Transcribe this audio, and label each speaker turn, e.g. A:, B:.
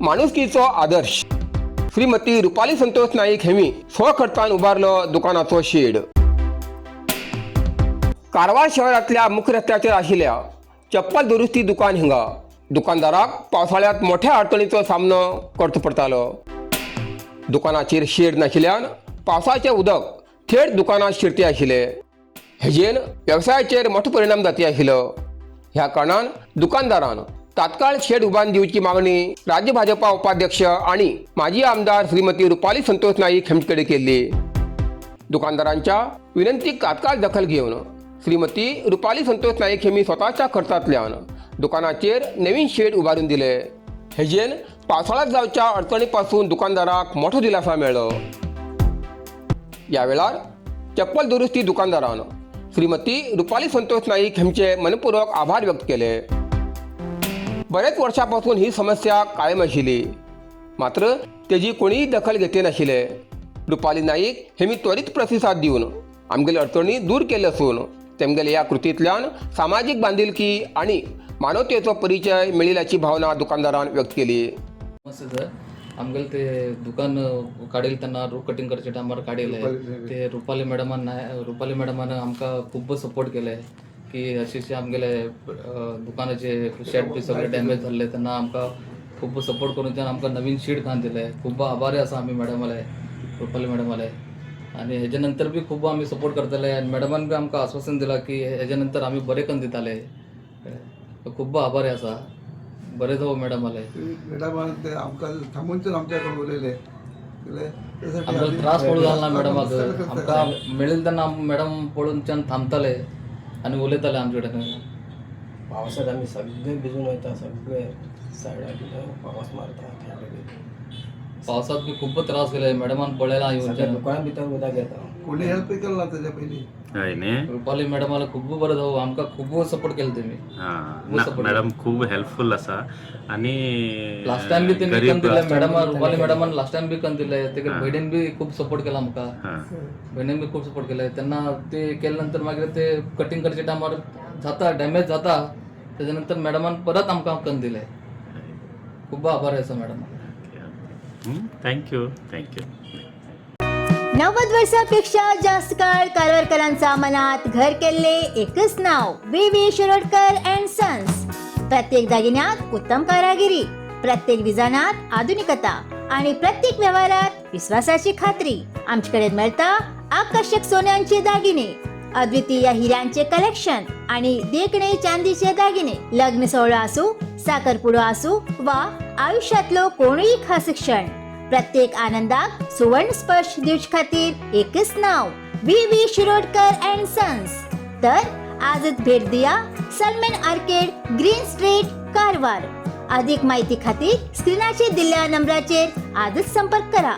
A: माणुसकीचो आदर्श. श्रीमती रुपाली संतोष नाईक हेमी स्वखर्चान उबारलो दुकानाचो शेड. कारवार शहरांतल्या मुख्य रस्त्याचेर आशिल्ल्या चप्पल दुरुस्ती दुकान हिंगा दुकानदाराक पावसाळ्यात मोठ्या अडचणीचो सामनो करचो पडटालो. दुकानाचेर शेड नाशिल्ल्यान पावसाचें उदक थेट दुकानात शिरते आशिल्ले. हेजेन वेवसायाचेर मोठो परिणाम जाती आशिल्लो. ह्या कारणान दुकानदारान तात्काळ शेड उबारून दिवची मागणी राज्य भाजपा उपाध्यक्ष आणि माजी आमदार श्रीमती रुपाली संतोष नाईक हेमचे कडेन केल्ली. दुकानदारांच्या विनंतीक तात्काळ दखल घेवन श्रीमती रुपाली संतोष नाईक हेमी स्वताच्या खर्चांतल्यान दुकानाचेर नवीन शेड उबारून दिले. हेजेन पावसाळ्यात जावच्या अडचणी पासून दुकानदाराक मोठो दिलासा मेळ्ळो. ह्या वेळार चप्पल दुरुस्ती दुकानदारान श्रीमती रुपाली संतोष नाईक हेंचे मनपूर्वक आभार व्यक्त केले. बरेच वर्षापासून ही समस्या कायम आशिल्ली, मात्र तेजी कोणीय दखल घेतली नाशिल्ले. रुपाली नाईक हेमी त्वरित प्रतिसाद दिवन आमगेले अडचणी दूर केल्ले आसून तेमगेले ह्या कृतींतल्यान सामाजीक बांदिलकी आणि मानवतेचो परिचय मेळिल्ल्याची भावना दुकानदारान व्यक्त केली.
B: नमस्ते सर. आमगेले ते दुकान काडील तेन्ना रो कटिंग करचे टायमार काडिल्ले ते रुपाली मॅडमान, रुपाली मॅडमान आमकां खूब सपोर्ट केले की अशें अशें आमगेले दुकानाचे शेड बी सगळे डॅमेज जाल्ले तेन्ना आमकां खूब सपोर्ट करून त्यान आमकां नवीन शीट घालून दिले. खूब आभारी आसा आमी मॅडमाले, रुपाली मॅडमाले. आनी हेजे नंतर बी खूब आमी सपोर्ट करतले आनी मॅडमान बी आमकां आश्वासन दिलां की हेजे नंतर आमी बरें करून दिताले. खूब आभारी आसा. बरें जावं मॅडमाले.
C: मॅडमान ते आमकां थांबून आमच्याकडे उलयले.
B: आमकां त्रास पडू जालो ना मॅडमाक. आमकां मेळिल्ले तेन्ना मॅडम पळोवनच्यान थांबताले आनी उलयताले आमचे कडेन.
D: पावसात आमी सगळे भिजून वयता, सगळे सायडाक पावस मारता थंय बी.
B: पावसात बी खूब त्रास केले मॅडमान, पळयला
D: सगळ्या
B: येवच्यान.
D: दुकाना भितर उदक येता.
C: कोणी हेल्प केलं ना त्याच्या पहिली.
E: हय न्ही.
B: रुपाली मॅडमाला खूब बरें जावं, आमकां खूब सपोर्ट केले तेमी.
E: हां
B: खूब
E: ना
B: support.
E: Madam खूब हेल्पफूल आसा आनी
B: लास्ट टायम बी तेमी
E: गरीब
B: करून दिले मॅडमान, रुपाली मॅडमान लास्ट टायम बी करून दिले. तेगे भयणीन बी खूब सपोर्ट केला आमकां. भयणीन बी खूब सपोर्ट केले. तेन्ना ते केले नंतर मागीर ते कटिंग करचे टायमार जाता डॅमेज जाता, तेच्या नंतर मॅडमान परत आमकां करून दिले. खूब आभार आसा madam.
E: Thank you, thank you.
F: 90 वर्षापेक्षा जास्त काळ कारवारकरांचा मनात घर केले एकच नाव, V V Shirodkar and sons. प्रत्येक दागिन्यात उत्तम कारागिरी, प्रत्येक डिझायनात आधुनिकता आणि प्रत्येक व्यवहारात विश्वासाची खात्री. आमच्याकडे मिळता आकर्षक सोन्यांचे दागिने, अद्वितीय हिऱ्यांचे कलेक्शन आणि देखणे चांदीचे दागिने. लग्न सोहळा असू, साखरपुडो असू वा आयुष्यातलो कोणूही खास क्षण, प्रत्येक आनंदाक सुवर्ण स्पर्श दिवचे खातीर एकच नाव, V V Shirodkar and sons. तर आजच भेट दिया, सलमेन आर्केड, ग्रीन स्ट्रीट, कारवार. अधिक माहिती खातीर स्क्रीनाचेर दिल्ल्या नंबराचेर आजच संपर्क करा.